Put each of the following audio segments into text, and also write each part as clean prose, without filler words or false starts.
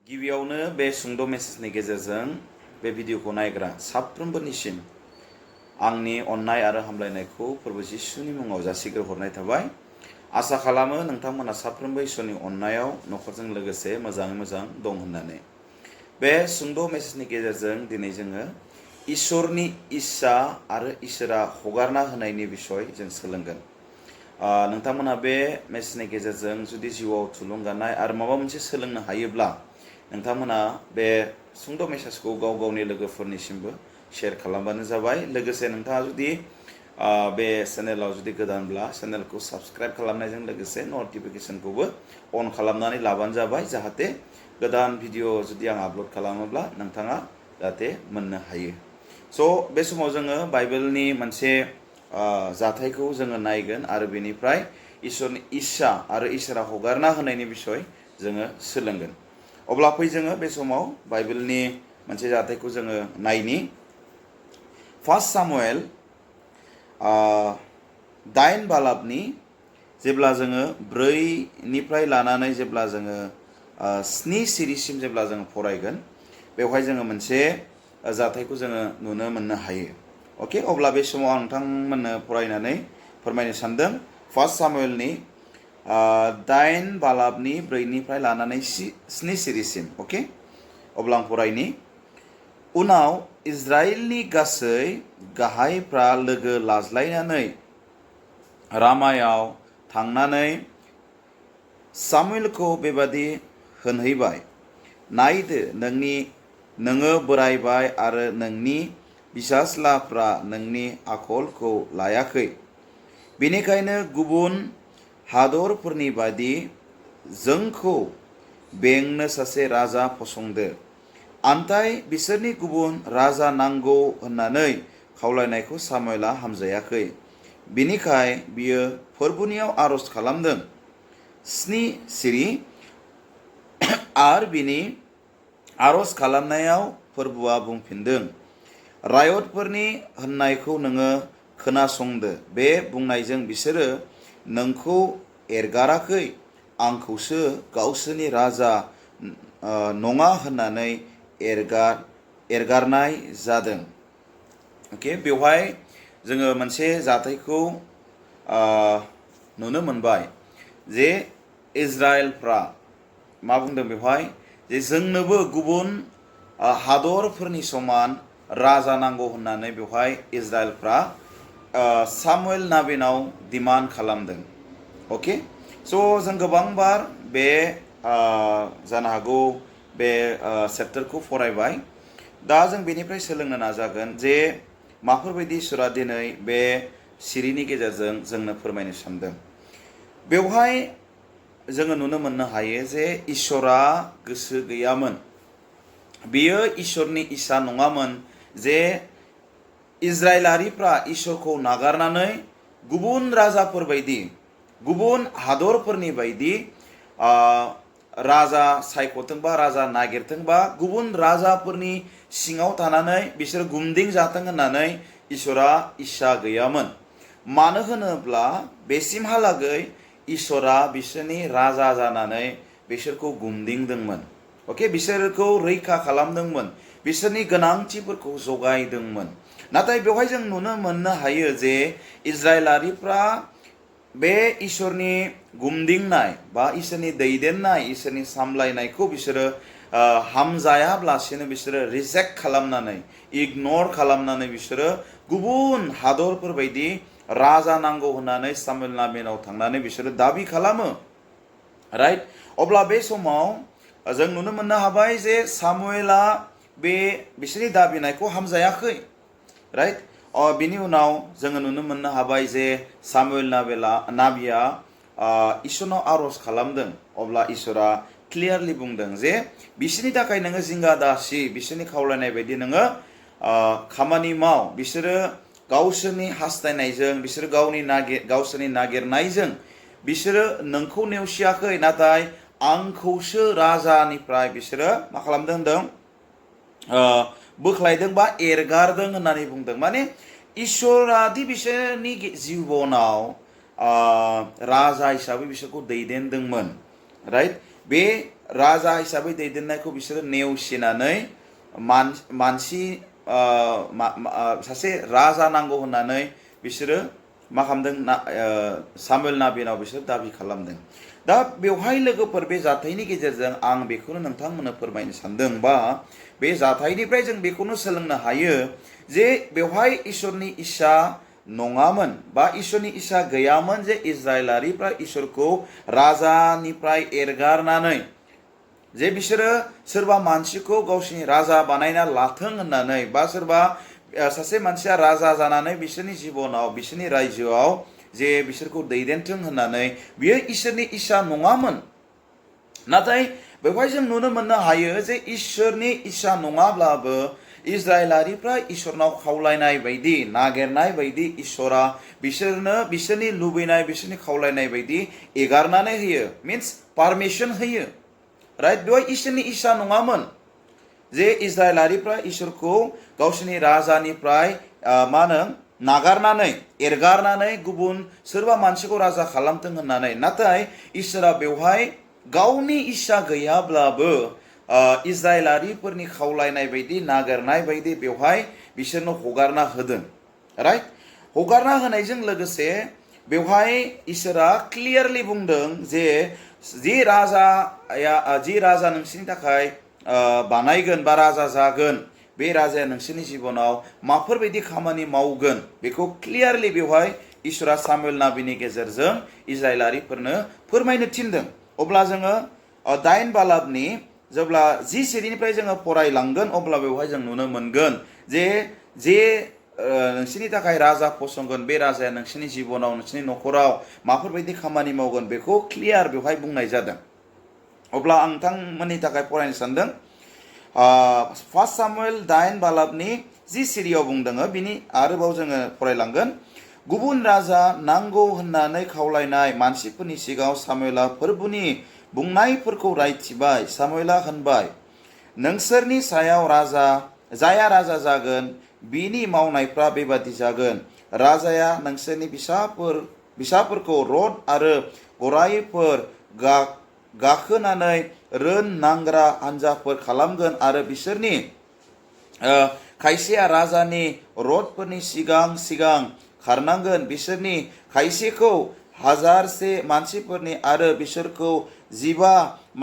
गिबियावनो बे सुंद' मेसेजनि गेजेरजों बे भिडिअखौ नायग्रा साफ्रोमबोनिसिम आंनि अननाय आरो हामलायनायखौ फोरबो जिसुनि मुङाव जासिग्रहरनाय थाबाय। आसा खालामो नोंथांमोना साफ्रोमबो इसोरनि अननायाव न'खरजों लोगोसे मोजाङै मोजां दं होननानै। बे सुंद' मेसेजनि गेजेरजों दिनै जोङो इसोरनि इस्सा आरो इसोरा हगारना होनायनि बिसय जों सोलोंगोन। नोंथांमोना बे मेसेजनि गेजेरजों जुदि जिउआव थुलुंगानाय आरो माबा मोनसे सोलोंनो हायोब्ला नोंथांमोना बे सुंद' मेसेजखौ गाव गावनि लोगोफोरनिसिमबो शेयार खालामबानो जाबाय। लोगोसे नोंथाङा जुदि बे चेनेलाव जुदि गोदानब्ला चेनेलखौ साबस्क्राइब खालामनायजों लोगोसे नटिफिकेशनखौबो अन खालामनानै लाबानो जाबाय, जाहाथे गोदान भिडिअ जुदि आं आपल'ड खालामोब्ला नोंथाङा जाहाथे मोननो हायो। स' बे समाव जोङो बाइबेलनि मोनसे जाथायखौ जोङो नायगोन आरो बेनिफ्राय इसोरनि इस्सा आरो इसोरा हगारना होनायनि बिसय जोङो सोलोंगोन। अब्ला फै जोङो बे समाव बाइबेलनि मोनसे जाथायखौ जोङो नायनि। 1 सामुएल 8 बालाबनि जेब्ला जोङो 4निफ्राय लानानै जेब्ला जोङो 7 सिरिसिम जेब्ला जोङो फरायगोन, बेवहाय जोङो मोनसे जाथायखौ जोङो नुनो मोननो हायो। अके, अब्ला बे समाव आं नोंथांमोननो फरायनानै फोरमायनो सानदों 1 सामुएलनि 8 बालाबनि 4निफ्राय लानानै 7 सिरिसिम। अके, अब्ला आं फरायनि। उनाव इजराइलनि गासै गाहायफ्रा लोगो लाज्लायनानै रामायाव थांनानै सामुएलखौ बेबादि होनहैबाय, नायदो नोङो बोरायबाय आरो नोंनि फिसाज्लाफ्रा नोंनि आखलखौ लायाखै, बेनिखायनो गुबुन हादरफोरनि बायदि जोंखौ बेंनो सासे राजा फसंदो। आन्थाय बिसोरनि गुबुन राजा नांगौ होननानै खावलायनायखौ सामुएलआ हामजायाखै। बिनिखाय बियो फोरबोनियाव आरज खालामदों। 7 सिरि आरो बिनि आरज खालामनायाव फोरबोआ बुंफिनदों, रायतफोरनि होननायखौ नोङो खोनासंदो। बे बुंनायजों बिसोरो नोंखौ एरगाराखै, आंखौसो गावसोरनि राजा नङा होननानै एरगारनाय जादों। अके, बेवहाय जोङो मोनसे जाथायखौ नुनो मोनबाय जे इजराइलफ्रा मा बुंदों बेवहाय, जे जोंनोबो गुबुन हादरफोरनि समान राजा नांगौ होननानै बेवहाय इजराइलफ्रा सामुएल नाबिनाव डिमान्ड खालामदों। अके, स' जों गोबांबार बे जानो हागौ बे चेप्टारखौ फरायबाय। दा जों बेनिफ्राय सोलोंनो नाजागोन जे माफोरबायदि इसोरा दिनै बे सिरिनि गेजेरजों जोंनो फोरमायनो सानदों। बेवहाय जोङो नुनो मोननो हायो जे इसोरा गोसो गैयामोन, बियो इसोरनि इस्सा नङामोन जे इजराइलारिफ्रा इसोरखौ नागारनानै गुबुन राजाफोर बायदि, गुबुन हादरफोरनि बायदि राजा सायख'थोंबा राजा नागिरथोंबा गुबुन राजाफोरनि सिङाव थानानै बिसोर गुमदिं जाथों होननानै इसोरा इस्सा गैयामोन। मानो होनोब्ला बेसिमहालागै इसोरा बिसोरनि राजा जानानै बिसोरखौ गुमदिंदोंमोन। अके, बिसोरखौ रैखा खालामदोंमोन, बिसोरनि गोनांथिफोरखौ जगायदोंमोन। नाथाय बेवहाय जों नुनो मोननो हायो जे इजराइलारिफ्रा बे इसोरनि गुमदिंनाय बा इसोरनि दैदेननाय, इसोरनि सामलायनायखौ बिसोरो हामजायाब्लासिनो बिसोरो रिजेक्ट खालामनानै, इगनर खालामनानै बिसोरो गुबुन हादरफोर बायदि राजा नांगौ होननानै सामुएल नाबिनाव थांनानै बिसोरो दाबि खालामो। राइट, अब्ला बे समाव जों नुनो मोननो हाबाय जे सामुएलआ बे बिसोरनि दाबिनायखौ हामजायाखै। राइट, बिनि उनाव जोङो नुनो मोननो हाबाय जे सामुएल नाबिया इसोरनाव आरज खालामदों। अब्ला इसोरा क्लियारलि बुंदों जे बिसोरनि थाखाय नोङो जिंगा दासि, बिसोरनि खावलायनाय बायदि नोङो खामानि माव। बिसोरो गावसोरनि हास्थायनायजों, बिसोरो गावसोरनि नागिरनायजों बिसोरो नोंखौ नेवसियाखै, नाथाय आंखौसो राजानिफ्राय बिसोरो मा खालामदों होनदों, बोख्लायदों बा एरगारदों होननानै बुंदों। माने इसोरादि बिसोरनि जिबनाव राजा हिसाबै बिसोरखौ दैदेनदोंमोन। राइट, बे राजा हिसाबै दैदेननायखौ बिसोरो नेवसिनानै मानसि सासे राजा नांगौ होननानै बिसोरो मा खालामदों सामुएल नाबिनाव बिसोर दाबि खालामदों। दा बेवहाय लोगोफोर बे जाथायनि गेजेरजों आं बेखौनो नोंथांमोननो फोरमायनो सानदों बा बे जाथायनिफ्राय जों बेखौनो सोलोंनो हायो जे बेवहाय इसोरनि इस्सा नङामोन बा इसोरनि इस्सा गैयामोन जे इजराइलारिफ्रा इसोरखौ राजानिफ्राय एरगारनानै जे बिसोरो सोरबा मानसिखौ गावसिनि राजा बानायना लाथों होननानै बा सोरबा सासे मानसिया राजा जानानै बिसोरनि जिबनाव बिसोरनि रायजोआव जे बिसोरखौ दैदेनथों होननानै बियो इसोरनि इस्सा नङामोन। नाथाय बेवहाय जों नुनो मोननो हायो जे इसोरनि इस्सा नङाब्लाबो इजराइलारिफ्रा इसोरनाव खावलायनाय बायदि नागिरनाय बायदि इसोरा बिसोरनो बिसोरनि लुबैनाय बिसोरनि खावलायनाय बायदि एगारनानै होयो, मिन्स पारमिसन होयो। राइट, बेवहाय इसोरनि इस्सा नङामोन जे इजराइलारिफ्रा इसोरखौ गावसोरनि राजानिफ्राय मा होनो नागारनानै एरगारनानै गुबुन सोरबा मानसिखौ राजा खालामथों होननानै। नाथाय इसोरा बेवहाय गावनि इस्सा गैयाब्लाबो इजराइलारिफोरनि खावलायनाय बायदि नागिरनाय बायदि बेवहाय बिसोरनो हगारना होदों। राइट, हगारना होनायजों लोगोसे बेवहाय इसोरा क्लियारलि बुंदों जे जि राजा नोंसोरनि थाखाय बानायगोन बा राजा जागोन बे राजाया नोंसोरनि जिबनाव माफोरबायदि खामानि मावगोन बेखौ क्लियारलि बेवहाय इसोरा सामुएल नाबिनि गेजेरजों इजराइलारिफोरनो फोरमायनो थिनदों। अब्ला जोङो 8 बालाबनि जेब्ला 10 सिरिनिफ्राय जोङो फरायलांगोन अब्ला बेवहाय जों नुनो मोनगोन जे नोंसोरनि थाखाय राजा फसंगोन बे राजाया नोंसोरनि जिबनाव नोंसोरनि न'खराव माफोरबायदि खामानि मावगोन बेखौ क्लियार बेवहाय बुंनाय जादों। अब्ला आं नोंथांमोननि थाखाय फरायनो सानदों 1 सामुएल 8 बालाबनि 10 सिरियाव बुंदों। बिनि आरोबाव जोङो फरायलांगोन। गुबुन राजा नांगौ होननानै खावलायनाय मानसिफोरनि सिगाङाव सामुएला फोरबुनि बुंनायफोरखौ रायथिबाय। सामुएला होनबाय, नोंसोरनि सायाव जाया राजा जागोन बिनि मावनायफ्रा बेबादि जागोन। राजाया नोंसोरनि फिसाफोरखौ रथ आरो गराइफोर गाखोनानै रोन नांग्रा हान्जाफोर खालामगोन आरो बिसोरनि खायसेया राजानि रथफोरनि सिगां सिगां खारनांगोन। बिसोरनि खायसेखौ 1000 मानसिफोरनि आरो बिसोरखौ 15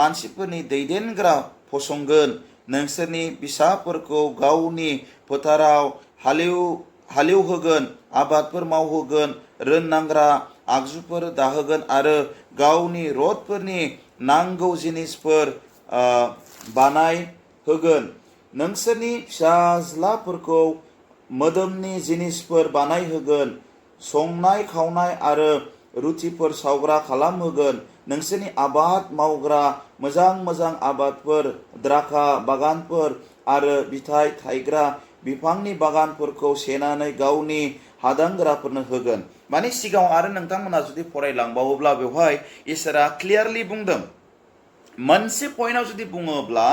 मानसिफोरनि दैदेनग्रा फसंगोन। नोंसोरनि फिसाफोरखौ गावनि फोथाराव हालेवहोगोन, आबादफोर मावहोगोन, रोननांग्रा आगजुफोर दाहोगोन आरो गावनि रथफोरनि नांगौ जिनिसफोर बानायहोगोन। नोंसोरनि फिसाज्लाफोरखौ मोदोमनि जिनिसफोर बानायहोगोन, संनाय खावनाय आरो रुटिफोर सावग्रा खालामहोगोन। नोंसोरनि आबाद मावग्रा मोजां मोजां आबादफोर, द्राखा बागानफोर आरो फिथाइ थायग्रा बिफांनि बागानफोरखौ सेनानै गावनि हादांग्राफोरनो होगोन। माने सिगाङाव आरो नोंथांमोना जुदि फरायलांबावोब्ला बेवहाय इसोरा क्लियारलि बुंदों, मोनसे पइन्टआव जुदि बुङोब्ला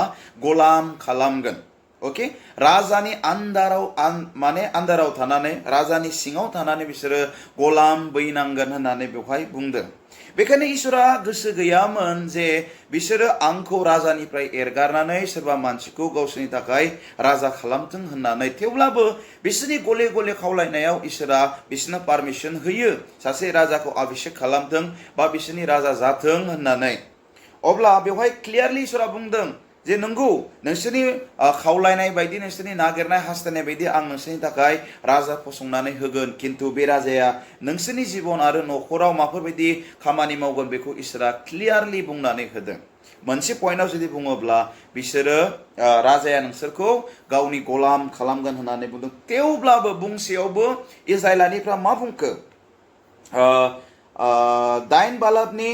गलाम खालामगोन। ओके, राजानि आन्दाराव थानानै राजानि सिङाव थानानै बिसोरो गलाम बैनांगोन होननानै बेवहाय बुंदों। बेखायनो इसोरा गोसो गैयामोन जे बिसोरो आंखौ राजानिफ्राय एरगारनानै सोरबा मानसिखौ गावसोरनि थाखाय राजा खालामथों होननानै। थेवब्लाबो बिसोरनि गले गले खावलायनायाव इसोरा बिसोरनो पारमिसन होयो सासे राजाखौ अभिषेक खालामथों बा बिसोरनि राजा जाथों होननानै। अब्ला बेवहाय क्लियारलि इसोरा बुंदों जे नंगौ, नोंसोरनि खावलायनाय बायदि नोंसोरनि नागिरनाय हास्थायनाय बायदि आं नोंसोरनि थाखाय राजा फसंनानै होगोन, खिन्थु बे राजाया नोंसोरनि जिबन आरो न'खराव माफोरबायदि खामानि मावगोन बेखौ इसोरा क्लियारलि बुंनानै होदों। मोनसे पइन्टआव जुदि बुङोब्ला बिसोरो राजाया नोंसोरखौ गावनि गलाम खालामगोन होननानै बुंदों। थेवब्लाबो बुंसेयावबो इजराइलानिफ्रा मा बुंखो? 8 बालाबनि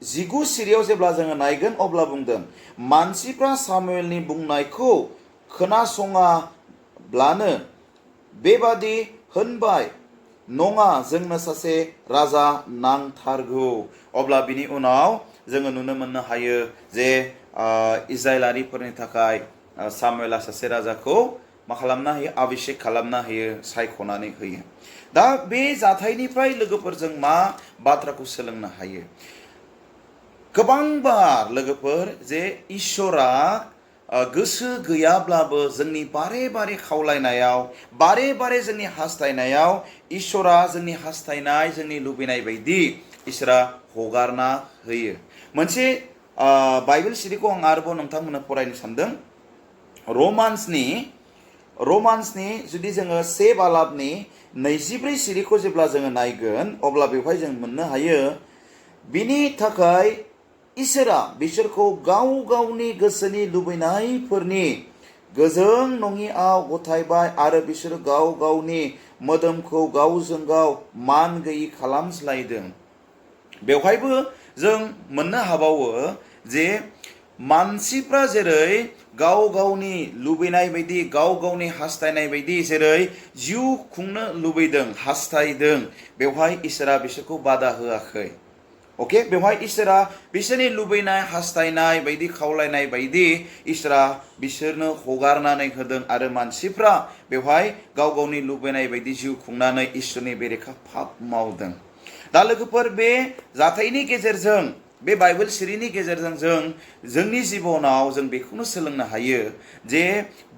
19 सिरियाव जेब्ला जोङो नायगोन अब्ला बुंदों, मानसिफ्रा सामुएलनि बुंनायखौ खोनासङाब्लानो बेबादि होनबाय, नङा, जोंनो सासे राजा नांथारगौ। अब्ला बिनि उनाव जोङो नुनो मोननो हायो जे इजराइलारिफोरनि थाखाय सामुएला सासे राजाखौ मा खालामना होयो? अभिषेक खालामना होयो, सायख'नानै होयो। दा बे जाथायनिफ्राय लोगोफोरजों मा बाथ्राखौ सोलोंनो हायो? गोबांबार लोगोफोर जे इसोरा गोसो गैयाब्लाबो जोंनि बारे बारे खावलायनायाव बारे बारे जोंनि हास्थायनायाव इसोरा जोंनि हास्थायनाय जोंनि लुबैनाय बायदि इसोरा हगारना होयो। मोनसे बाइबेल सिरिखौ आं आरोबाव नोंथांमोननो फरायनो सानदों। रमान्सनि जुदि जोङो से बालाबनि 24 सिरिखौ जेब्ला जोङो नायगोन अब्ला बेवहाय जों मोननो हायो बिनि थाखाय इसोरा बिसोरखौ गाव गावनि गोसोनि लुबैनायफोरनि गोजों नङिआव गथायबाय आरो बिसोरो गाव गावनि मोदोमखौ गावजों गाव मान गैयि खालामज्लायदों। बेवहायबो जों मोननो हाबावो जे मानसिफ्रा जेरै गाव गावनि लुबैनाय बायदि गाव गावनि हास्थायनाय बायदि जेरै जिउ खुंनो लुबैदों हास्थायदों बेवहाय इसोरा बिसोरखौ बादा होआखै। अके, बेवहाय इसोरा बिसोरनि लुबैनाय हास्थायनाय बायदि खावलायनाय बायदि इसोरा बिसोरनो हगारनानै होदों आरो मानसिफ्रा बेवहाय गाव गावनि लुबैनाय बायदि जिउ खुंनानै इसोरनि बेरेखा पाप मावदों। दा लोगोफोर बे जाथायनि गेजेरजों बे बाइबेल सिरिनि गेजेरजों जोंनि जिबनाव जों बेखौनो सोलोंनो हायो जे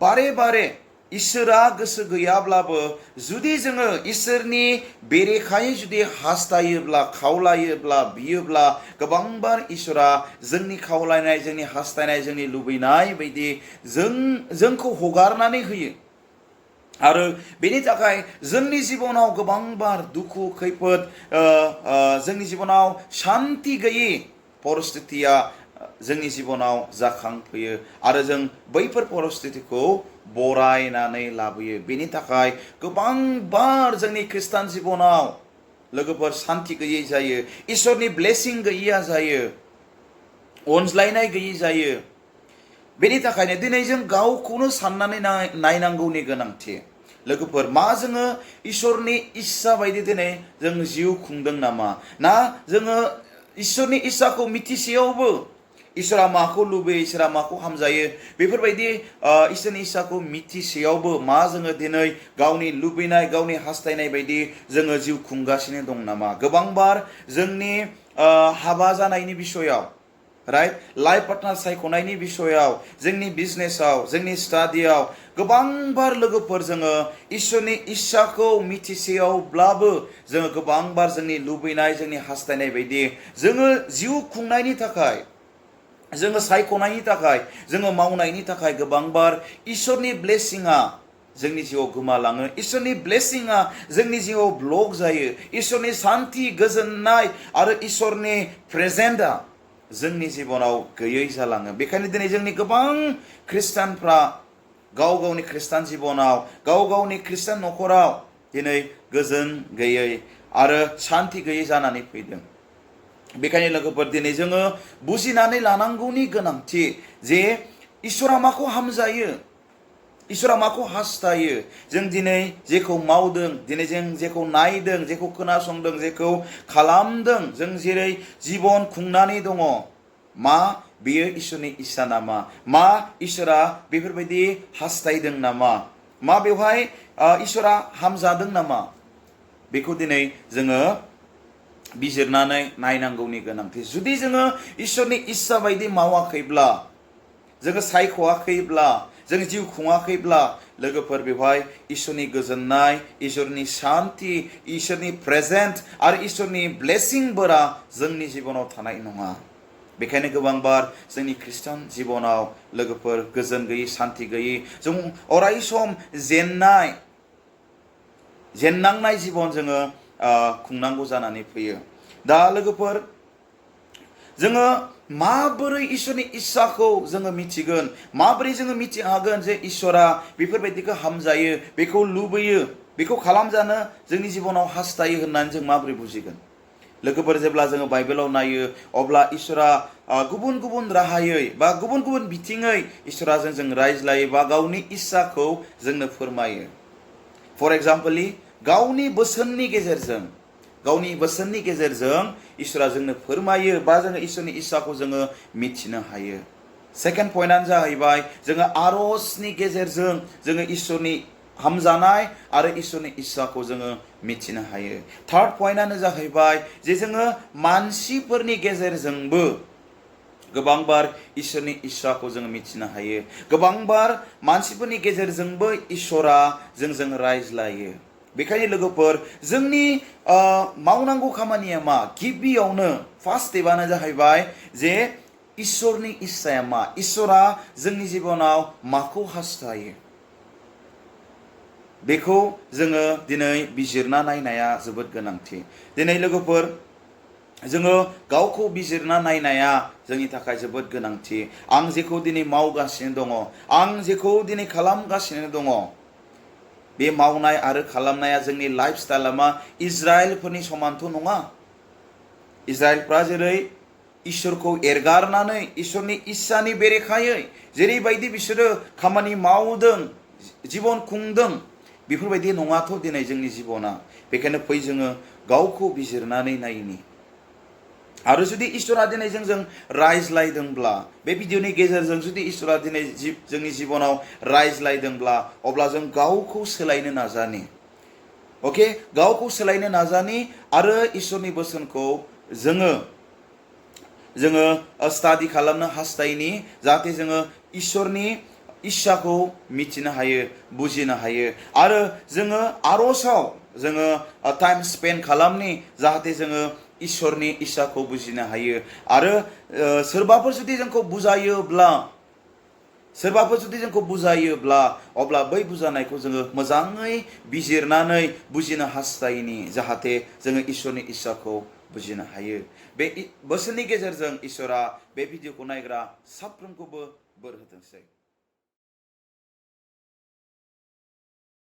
बारे बारे इसोरा गोसो गैयाब्लाबो जुदि जोङो इसोरनि बेरेखायै जुदि हास्थायोब्ला खावलायोब्ला बियोब्ला गोबांबार इसोरा जोंनि खावलायनाय जोंनि हास्थायनाय जोंनि लुबैनाय बायदि जोंखौ हगारनानै होयो। आरो बेनि थाखाय जोंनि जिबनाव गोबांबार दुखु खैफोद जोंनि जिबनाव शान्ति गैयि परिस्थितिया जोंनि जिबनाव जाखांफैयो आरो जों बैफोर परिस्थितिखौ बरायनानै लाबोयो। बेनि थाखाय गोबांबार जोंनि खृष्टान जिबनाव लोगोफोर शान्ति गैयै जायो, इसोरनि ब्लेसिं गैयैया जायो, अनज्लायनाय गैयै जायो। बेनि थाखायनो दिनै जों गावखौनो साननानै नायनांगौनि गोनांथि। लोगोफोर मा जोङो इसोरनि इस्सा बायदि दिनै जों जिउ खुंदों नामा? ना जोङो इसोरनि इस्साखौ मिथिसेयावबो इसोरा माखौ लुबैयो इसोरा माखौ हामजायो बेफोरबायदि इसोरनि इस्साखौ मिथिसेयावबो मा जोङो दिनै गावनि लुबैनाय गावनि हास्थायनाय बायदि जोङो जिउ खुंगासिनो दं नामा? गोबांबार जोंनि हाबा जानायनि बिसयाव राइट लाइफ पार्टनार सायख'नायनि बिसयाव जोंनि बिजनेसाव जोंनि स्टाडियाव गोबांबार लोगोफोर जोङो इसोरनि इस्साखौ मिथिसेयावब्लाबो जोङो गोबांबार जोंनि लुबैनाय जोंनि हास्थायनाय बायदि जोङो जिउ खुंनायनि थाखाय जोङो सायख'नायनि थाखाय जोङो मावनायनि थाखाय गोबांबार इसोरनि ब्लेसिंआ जोंनि जिउआव गोमालाङो, इसोरनि ब्लेसिंआ जोंनि जिउआव ब्लक जायो, इसोरनि शान्ति गोजोननाय आरो इसोरनि प्रेजेन्टआ जोंनि जिबनाव गैयै जालाङो। बेखायनो दिनै जोंनि गोबां खृष्टानफ्रा गाव गावनि खृष्टान जिबनाव गाव गावनि खृष्टान न'खराव दिनै गोजोन गैयै आरो शान्ति गैयै जानानै फैदों। बेखायनो लोगोफोर दिनै जोङो बुजिनानै लानांगौनि गोनांथि जे इसोरा माखौ हामजायो, इसोरा माखौ हास्थायो। जों दिनै जेखौ मावदों, दिनै जों जेखौ नायदों, जेखौ खोनासंदों, जेखौ खालामदों, जों जेरै जिबन खुंनानै दङ, मा बेयो इसोरनि इस्सा नामा? मा इसोरा बेफोरबायदि हास्थायदों नामा? मा बेवहाय इसोरा हामजादों नामा? बेखौ दिनै जोङो बिजिरनानै नायनांगौनि गोनांथि। जुदि जोङो इसोरनि इस्सा बायदि मावाखैब्ला, जोङो सायख'वाखैब्ला, जों जिउ खुङाखैब्ला लोगोफोर बेवहाय इसोरनि गोजोननाय, इसोरनि शान्ति, इसोरनि प्रेजेन्ट आरो इसोरनि ब्लेसिंफोरा जोंनि जिबनाव थानाय नङा। बेखायनो गोबांबार जोंनि खृष्टान जिबनाव लोगोफोर गोजोन गैयै शान्ति गैयै जों अराय सम जेननांनाय जिबन जोङो खुंनांगौ जानानै फैयो। दा लोगोफोर जोङो माबोरै इसोरनि इस्साखौ जोङो मिथिगोन, माबोरै जोङो मिथिहागोन जे इसोरा बेफोरबायदिखौ हामजायो, बेखौ लुबैयो, बेखौ खालामजानो जोंनि जिबनाव हास्थायो होननानै जों माबोरै बुजिगोन? लोगोफोर जेब्ला जोङो बाइबेलाव नायो अब्ला इसोरा गुबुन गुबुन राहायै बा गुबुन गुबुन बिथिङै इसोराजों जों रायज्लायो बा गावनि इस्साखौ जोंनो फोरमायो। फर एग्जाम्पलि गावनि बोसोननि गेजेरजों इसोरा जोंनो फोरमायो बा जोङो इसोरनि इस्साखौ जोङो मिथिनो हायो। सेकेन्ड पइन्टआनो जाहैबाय जोङो आरजनि गेजेरजों जोङो इसोरनि हामजानाय आरो इसोरनि इस्साखौ जोङो मिथिनो हायो। थार्ड पइन्टआनो जाहैबाय जे जोङो मानसिफोरनि गेजेरजोंबो गोबांबार इसोरनि इस्साखौ जों मिथिनो हायो। गोबांबार मानसिफोरनि गेजेरजोंबो इसोरा जोंजों रायज्लायो। बेखायनो लोगोफोर जोंनि मावनांगौ खामानिया मा? गिबियावनो फार्स्ट स्टेपआनो जाहैबाय जे इसोरनि इस्साया मा? इसोरा जोंनि जिबनाव माखौ हास्थायो? बेखौ जोङो दिनै बिजिरना नायनाया जोबोद गोनांथि। दिनै लोगोफोर जोङो गावखौ बिजिरना नायनाया जोंनि थाखाय जोबोद गोनांथि। आं जेखौ दिनै मावगासिनो दङ, आं जेखौ दिनै खालामगासिनो दङ, बे मावनाय आरो खालामनाया जोंनि लाइफ स्टाइला मा इजराइलफोरनि समानथ' नङा। इजराइलफ्रा जेरै इसोरखौ एरगारनानै इसोरनि इस्सानि बेरेखायै जेरैबायदि बिसोरो खामानि मावदों, जिबन खुंदों, बेफोरबायदि नङाथ' दिनै जोंनि जिबना। बेखायनो फै जोङो गावखौ बिजिरनानै नायनि। आरो जुदि इसोरा दिनै जोंजों रायज्लायदोंब्ला, बे भिडिअनि गेजेरजों जुदि इसोरा दिनै जोंनि जिबनाव रायज्लायदोंब्ला, अब्ला जों गावखौ सोलायनो नाजानि। अके, गावखौ सोलायनो नाजानि आरो इसोरनि बोसोनखौ जोङो स्टाडि खालामनो हास्थायनि, जाहाथे जोङो इसोरनि इस्साखौ मिथिनो हायो, बुजिनो हायो। आरो जोङो आर'जआव जोङो टाइम स्पेन्ड खालामनि, जाहाथे जोङो इसोरनि इस्साखौ बुजिनो हायो। आरो सोरबाफोर जुदि जोंखौ बुजायोब्ला अब्ला बै बुजानायखौ जोङो मोजाङै बिजिरनानै बुजिनो हास्थायनि, जाहाथे जोङो इसोरनि इस्साखौ बुजिनो हायो। बे बोसोननि गेजेरजों इसोरा बे भिडिअखौ नायग्रा साफ्रोमखौबो बोर होथोंसै।